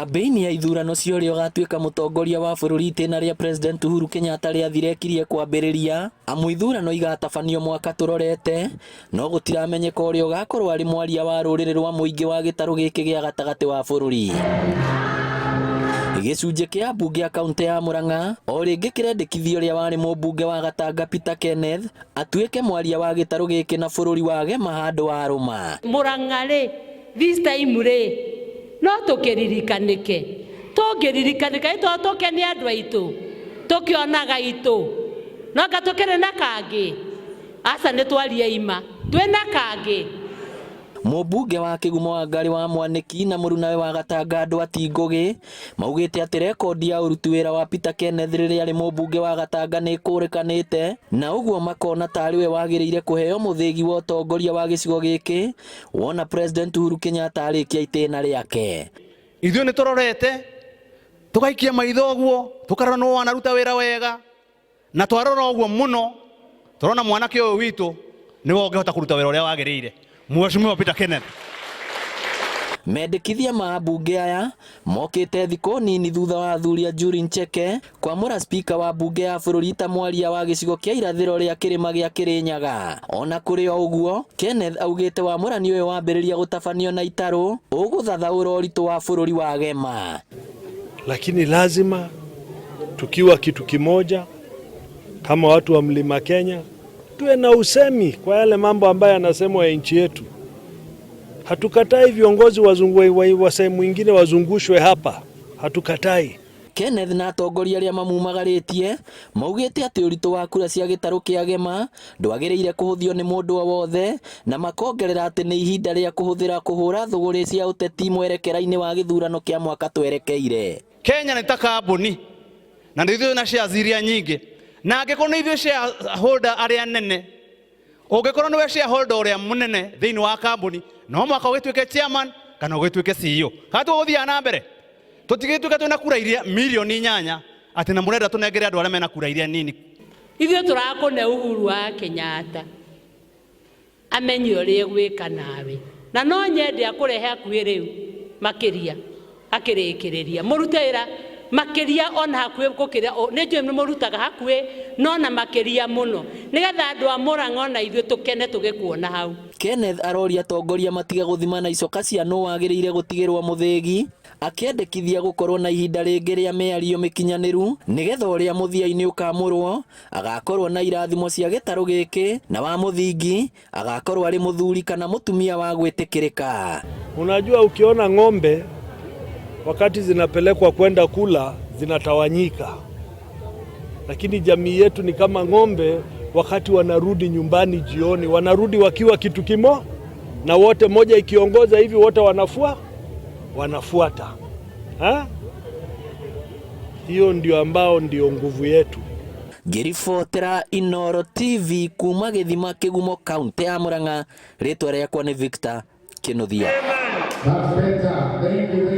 Kambĩini ya ithurano cia ũrĩa ũgatuĩka mũtongoria wa bũrũri itĩna rĩa President Uhuru Kenyatta rĩathira ĩkirie kwambĩrĩria, amu ithurano igatabanio mwaka tũrorete, no gũtiramenyeka ũrĩa ũgakorwo arĩ mwaria wa rũrĩrĩ rwa mũingĩ wa gĩtarũ gĩkĩ gĩa gatagatĩ wa bũrũri. Gĩcunjĩ kĩa ambunge a kaũntĩ ya Murang'a o rĩngĩ kĩrendekithia ũrĩa warĩ mũmbunge wa Gatanga Peter Kenneth atuĩke mwaria wa gĩtarũ gĩkĩ na bũrũri wa Gema handũ wa Rũma. Murang'a rĩ, this time rĩ, no tũkĩririkanĩke. Tũngĩririkanĩka ĩ to tũkenie andũ aitũ, tũkĩonaga itũ. No anga tũkĩrĩ na kangĩ? Aca nĩ twarie ima. Twĩna kangĩ? Mũmbunge wa Kĩgumo Wangarĩ wa Mwanĩki na mũrunawe wa Gatanga Ndwati Ngũgĩ maugĩte atĩ rekondi ya ũruti wĩra wa Peter Kenneth rĩrĩa arĩ mũmbunge wa Gatanga nĩ ĩkũrĩkanĩte na ũguo makona tarĩ we wagĩrĩire kũheo mũthĩgi wa ũtongoria wa gĩcigo gĩkĩ wona President Uhuru Kenyatta arĩkia itĩna rĩake. Ithuĩ nĩ tũrorete tũgaikia maitho ũguo tũkarora nũ wanaruta wĩra wega na twarora ũguo mũno tũrona mwanake ũyũ witũ nĩwe ũngĩhota kũruta wĩra ũrĩa wagĩrĩire. Mheshimiwa Peter Kenneth. Mendekithia ma ambunge aya mokĩte thikũ nini thutha wa athuri a Njuri Ncheke kwamũra spika wa mbunge ya bũrũri ta mwaria wa gĩcigo kĩa irathĩro rĩa kĩrĩma gĩa Kĩrĩnyaga. Ona kũrĩ o ũguo, Kenneth augĩte wamũrani ũyũ wambĩrĩria gũtabanio na itarũ ũgũthathaũra ũritũ wa bũrũri wa Gema. Lakini lazima tukiwa kitu kimoja kama watu wa Mlima Kenya tuwe na usemi kwa yale mambo ambayo yanasemwa ya nchi yetu. Hatukatai viongozi wa sehemu ingine wazungushwe hapa, hatukatai. Kenneth na atongoria arĩa mamumagarĩtie maugĩte atĩ ũritũ wa kura cia gĩtarũ kĩa Gema ndwagĩrĩire kũhũthio nĩ mũndũ o wothe na makongerera atĩ nĩ ihinda rĩa kũhũthĩra kũhũra thũgũrĩ cia ũteti mwerekera-inĩ wa gĩthurano kĩa mwaka twerekeire. Kenya nĩ ta kambuni na nĩ ithuĩ na shares iria nyingĩ, na angĩkorwo nĩ ithuĩ shareholder arĩa nene, ũngĩkorwo nĩwe shareholder ũrĩa mũnene thĩinĩ wa kambuni, no mũhaka ũgĩtuĩke chairman kana ũgĩtuĩke CEO. Kana tũgũthiaga na mbere tũtigĩtuĩke twĩna kura iria mirioni inyanya atĩ na mũrenda tũnengere andũ arĩa mena kura iria nini. Ithuĩ tũrakũne Uhuru wa Kenyatta amenye ũrĩa egwĩka nawe, na no nyende akũrehe hakuhĩ rĩu makĩria akĩrĩkĩrĩria mũrute wĩra makĩria ona hakuhĩ gũkĩra nĩ njũĩ nĩ mũrutaga hakuhĩ no na makĩria mũno nĩgetha andũ a Murang'a ona ithuĩ tũkene tũgĩkuona hau. Kenneth aroria atongoria matige gũthima na icoka cia nũ wagĩrĩire gũtigĩrwo mũthĩgi, akĩendekithia gũkorwo na ihinda rĩngĩ rĩa mĩario mĩkinyanĩru nĩgetha ũrĩa mũthia-inĩ ũkamũrwo agakorwo na irathimo cia gĩtarũ gĩkĩ na wa mũthingi agakorwo arĩ mũthuri kana mũtumia wa gwĩtĩkĩrĩka. Unajua, ukiona ng'ombe wakati zinapelekwa kwenda kula zinatawanyika, lakini jamii yetu ni kama ng'ombe, wakati wanarudi nyumbani jioni, wanarudi wakiwa kitu kimo, na wote moja ikiongoza hivi wote wanafuata ha? Hiyo ndio ambao ndio nguvu yetu. Ngĩribotera Inooro TV kuma gĩthima Kĩgumo kaunti ya Murang'a, rĩtwa rĩakwa nĩ Victor Kĩnuthia. That's better. Thank you.